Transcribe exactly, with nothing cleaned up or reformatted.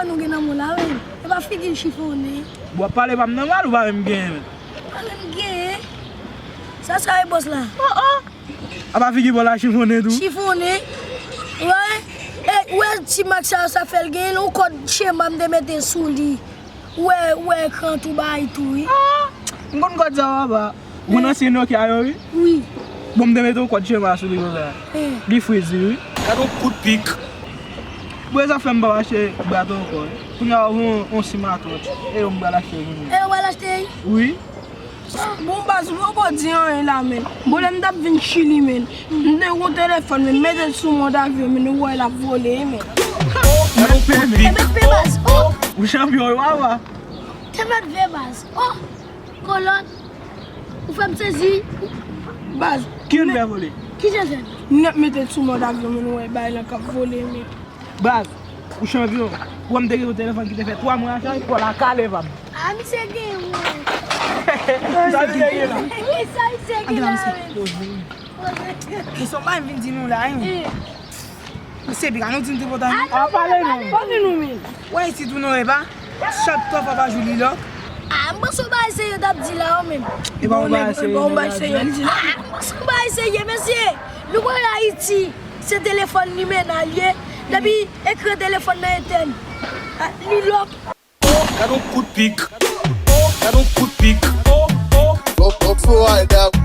Nou gen nan mwen la, wi. E pa figi chifonnen. W ap pale pa m nòmal ou pa menm genyen menm? Pa menm genyen. Sa sa e bòs la? Oh, oh. A pa figi bò la chifonnen tou? Chifonnen. Wè. E, wè ti mak sa, sa fè l genyen yon kòd chema m te mete sou li. Wè, wè ekran tou bay tou, wi. Ah, m konn kòd sa papa. Ou konn ansyen Nokia yo, wi? Wi. Bon, m te mete yon kòd chema sou li konsa. Eh. Li friz li, wi. Gade yon kout pik. Bon, e sa fè m pa achte brat ankò, wi. Kounye a, yon, yon simatwòch. E yo m pral achte kounye a. E yo pral achte, wi? Wi. Bon, baz, ou poko di anyen la, men. Bon, lè m t ap vin Chili, men, m te yon telefòn, men, mete l sou mòd avyon, men, ou wè l ap vole, men. Mèt pe, men. Te mèt pe, baz. Oh! Ou chanpyon, wi, papa. Te mèt pe, baz. Oh! Kolòn. Ou fè m sezi. Baz. Ki yon fè vole? Ki jan fè? M t ap mete l sou mòd avyon, men, ou wè, bay lan k ap vole, men. Baz, ou chanpyon. Ou wè m te gen yon telefòn ki te fè twa mwa chaj, kò la kale pa m. Ah, misye gen yon. Sa misye gen la? Wi, sa misye gen la, wi. Poze. Poze. Misye, pa vin di nou la, wi. Eh. Misye, pika nou di nou te potan. Ah, non, pale non. Pale non, men. Wè, isi tou non, e pa? Chak twa fwa pa jou li lòk. Ah, m panse w pa eseye, t ap di la, wi, men. E pa w pa eseye, nèg la di. Ah, m panse w pa eseye, mesye. Nou wè Ayiti. Se telefòn limena l ye. Depi ekran telefòn nan etèn, li lòk. Gade yon kout pik. Gade yon kout pik. Oh, oh. Don't, don't throw I down.